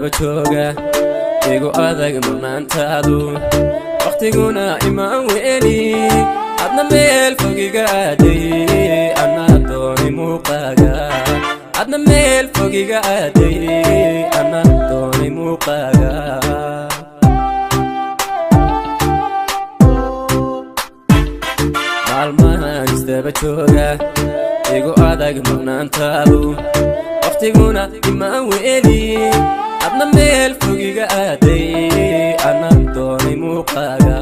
Isdaba jooga, igu adag maqnaantaadu, wakhtiguna imaan weeli. Adna meel fogiga aaday, ana doonay muuqaaga. Adna meel fogiga aaday, ana doonay muuqaaga. Maalmahan isdaba jooga, igu adag maqnaantaadu, wakhtiguna imaan weeli. Adna meel fogiga aaday, ana doonay muuqaaga.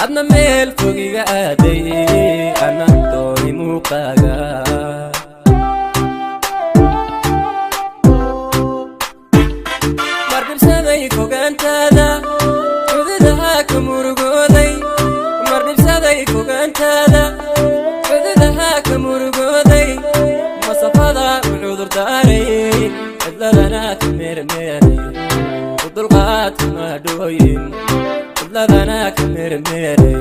Adna meel fogiga aaday, ana doonay muuqaaga. Mardhibsaday fogaantaada, xududaha ka murugooday. Mardhibsaday fogaantaada, xududaha ka murugooday. Masafada u cudurdaaray, cidladana ka meermeeray, u dulqaadka maadhooyin. Cidladana ka meermeeray,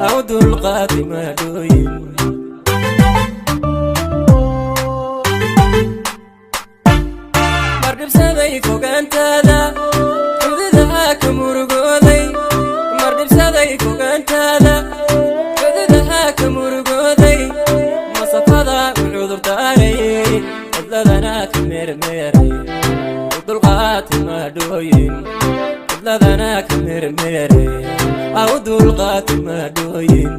au dulqaadi maadhooyin. Mardhibsaday fogaantaada, xududaha ka murugooday. Mardhibsaday fogaantaada, xududaha ka murugooday. Masafada u cudurdaaray, cidladana ka meermeeray, u dulqaadka maadhooyin. Cidladana ka meermeeray, au dulqaadka maadhooyin.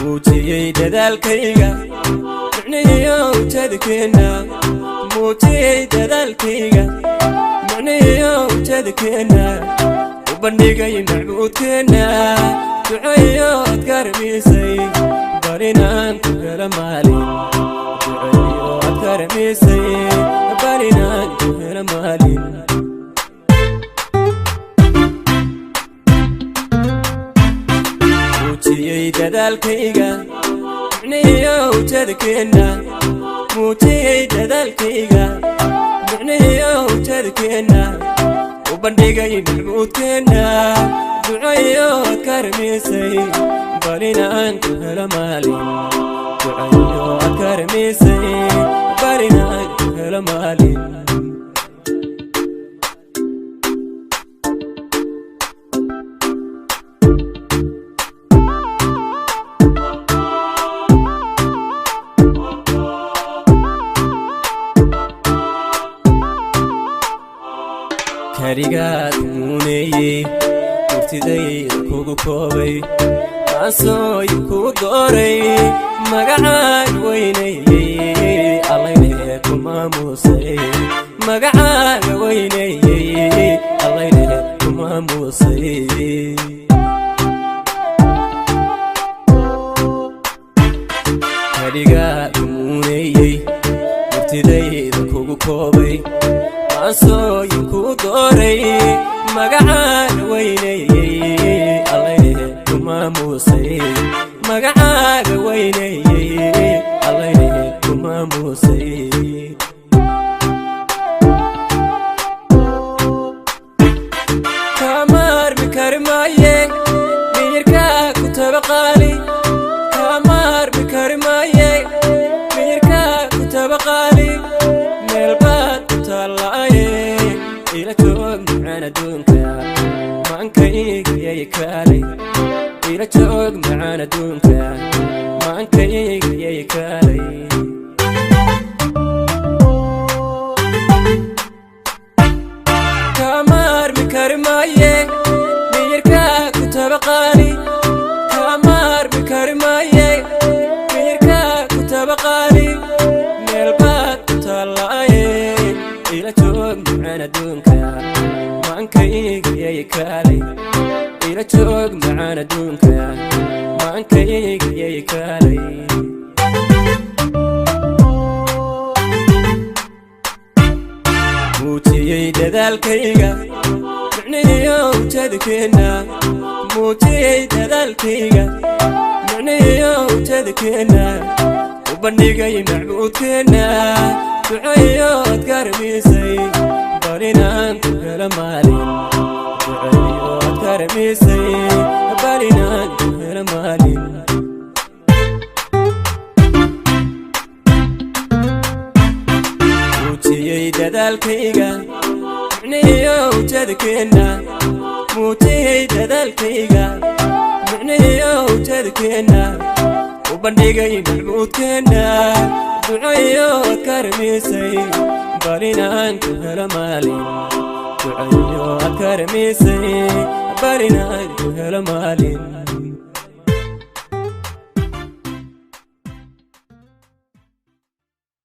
Muujiyey dadaalkayga, micnihiyo ujeedkeenna. Muujiyey dadaalkayga, micnihiyo ujeedkeenna. U bandhigay macbuudkeenna, duceeyo adkarmisay, bal inaan ku helo maalin. Duceeyo adkarmisay, bal inaan ku helo maalin. Muujiyey dadaalkayga, micnihiyo ujeedkeenna. Muujiyey dadaalkayga, micnihiyo ujeedkeenna. U bandhigay macbuudkeenna, duceeyo adkarmisay, bal inaan ku helo maalin. Duceeyo adkarmisay, bal inaan ku helo maalin. Karigaad muuneeyey, murtidayda kugu koobay, maansooyin kuu dooray, magacaan weyneeyey, allaylehe ku maamuusay. Magacaaga weyneeyey, allaylehe ku maamuusay. Karigaad muuneeyey, murtidayda kugu koobay, maansooyin kuu dooray, magacaan weyneeyey, allaylehe ku maamuusay. Magacaaga weyneeyey, allaylehe ku maamuusay. Kamaarmi kari maaye, miyirkaa ku tabaqaali. Kamaarmi kari maaye, miyirkaa ku tabaqaali. Meel baad ku taallaaye, ila joog macaan adduunka, maankayga kaalay. Ila joog macaan adduunka, maankayga kaalay. Kamaarmi kari maaye, miyirkaa ku tabaqaali. Kamaarmi kari maaye, miyirkaa ku tabaqaali. Meel baad ku taallaaye, ila joog macaan adduunka, maankayga kaalay. Ila joog macaan adduunka, maankayga kaalay. Muujiyey dadaalkayga, micnihiyo ujeedkeenna. Muujiyey dadaalkayga, micnihiyo ujeedkeenna. U bandhigay macbuudkeenna, duceeyo adkarmisay, bal inaan ku helo maalin. Duceeyo adkarmisay, bal inaan ku helo maalin. Dadaalkayga micnihiyo ujeedkeenna, muujiyey dadaalkayga micnihiyo ujeedkeenna, u bandhigay macbuudkeenna, ducayo adkarmisay bal inaan ku helo maalin, ducayo adkarmisay bal inaan ku helo maalin.